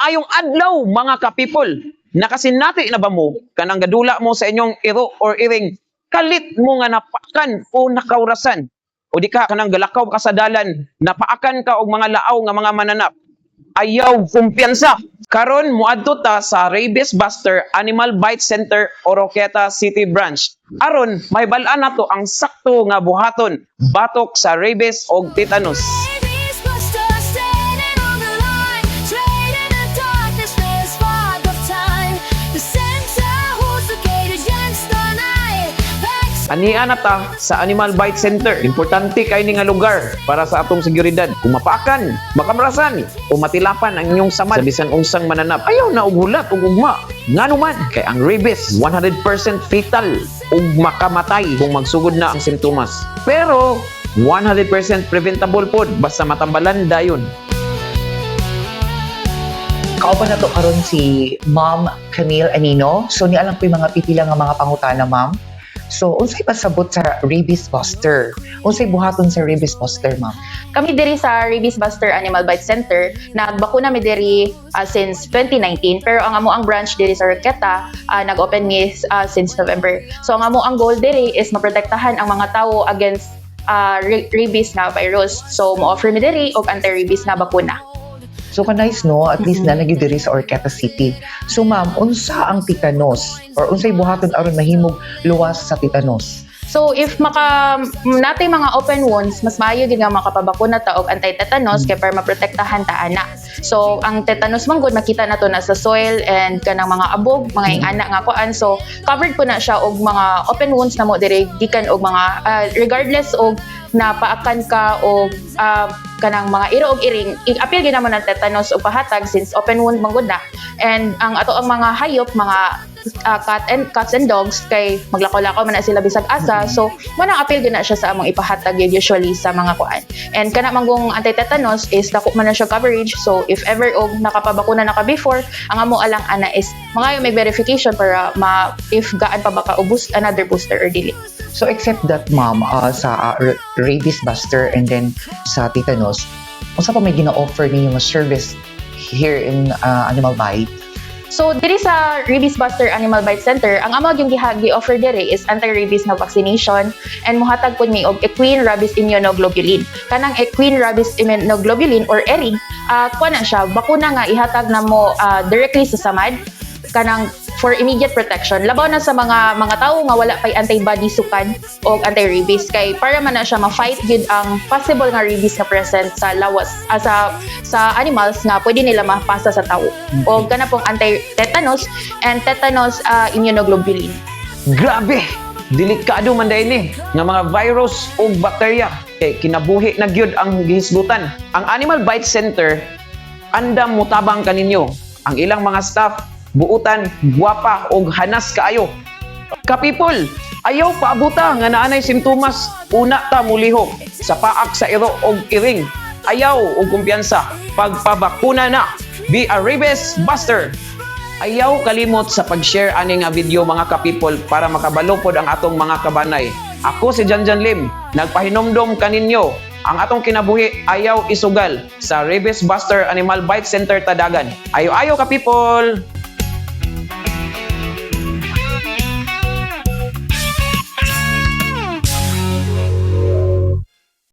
Maayong adlaw, mga ka-people. Nakasinati na ba mo kanang gadula mo sa inyong iro or iring, kalit mo nga napakan o nakawrasan? O di ka kanang galakaw ka sa dalan, napaakan ka og mga laaw nga mga mananap? Ayaw kumpiyansa. Karon muadto ta sa Rabies Buster Animal Bite Center, Oroquieta City Branch. Aron mahibal-an nato ang sakto nga buhaton batok sa rabies og tetanus. Rabies buster standing on the line, trading the darkness, this fog of time. The center holds the gate against the night. Back Ania na ta sa Animal Bite Center. Importante kay ni nga lugar para sa atong seguridad. Kung mapaakan, makamrasan, o matilapan ang inyong samad sa bisan unsang mananap, ayaw na og hulat og ugma. Ngano man, kay ang rabies 100% fatal ug makamatay kung magsugod na ang simptomas. Pero 100% preventable pod basta matambalan dayon. Kauban nato karon si Ma'am Camille Anino. So niya lang po yung mga pipila nga mga pangutana, ma'am. So unsay pasabot sa rabies buster? Unsay buhaton sa rabies buster, ma'am? Kami diri sa Rabies Buster Animal Bite Center, nagbakuna mi diri since 2019, pero ang amo ang branch diri sa Oroquieta, nag-open mi since November. So ang amo ang goal diri is maprotektahan ang mga tawo against rabies nga virus. So mo-offer mi diri og anti-rabies nga bakuna. So ka-nice, no? At least na lagi diri sa Oroquieta City. So ma'am, unsa ang tetanus or unsay buhaton aron mahimog luwas sa tetanus? So if maka natay mga open wounds, mas maayo gid nga makapabakuna ta og anti-tetanus kay para maprotektahan ta ana. So ang tetanus man gud, makita nato na sa soil and kanang mga abog, mga ingana nga kuan. So covered po na siya og mga open wounds namo diri gikan og mga regardless og napaakan ka og kanang mga iro og iring, i-apil gyud namo ng tetanus og pahatag since open wound man gud na. And ang ato ang mga hayop, mga cats and dogs, kay maglakaw-lakaw man na sila bisag asa, so mo nang apil gyud na siya sa among ipahatag yun usually sa mga kuan. And kana manggong anti-tetanus is dako man na siya coverage, so if ever og nakapabakuna na ka before, ang amo alang ana is mga may verification para ma if gaan pa ba ka o boost, another booster or dili. So except that, ma'am, sa rabies buster and then sa tetanus, unsa pa may gina-offer ninyo nga service here in Animal Bite? So diri sa Rabies Buster Animal Bite Center, ang amo yung gi-offer diri is anti-rabies nga vaccination and muhatag pud mi og equine rabies immunoglobulin. Kanang equine rabies immunoglobulin or ERIG, kuan na siya, bakuna nga ihatag namo directly sa samad kanang for immediate protection. Labaw na sa mga tawo nga wala pay antibody sukad og anti-rabies, kay para man na siya ma-fight gyud ang possible nga rabies nga present sa lawas, sa animals nga pwede nila mapasa sa tawo. O kana pong anti-tetanus and tetanus immunoglobulin. Grabe! Delikado man diay ni nga mga virus ug bakterya kay kinabuhi na gyud ang gihisgutan. Ang Animal Bite Center andam mutabang kaninyo. Ang ilang mga staff buutan, gwapa ug hanas kaayo. Ka-people, ayaw paabuta nga naanay simptomas una ta mulihok sa paak sa iro og iring. Ayaw og kumpiyansa, pagpabakuna na. Be a rabies buster. Ayaw kalimot sa pag-share ani nga video, mga ka-people, para makabalo pod ang atong mga kabanay. Ako si Janjan Lim, nagpahinomdom kaninyo, ang atong kinabuhi ayaw isugal sa Rabies Buster Animal Bite Center Tadagan. Ayo-ayo, ka-people!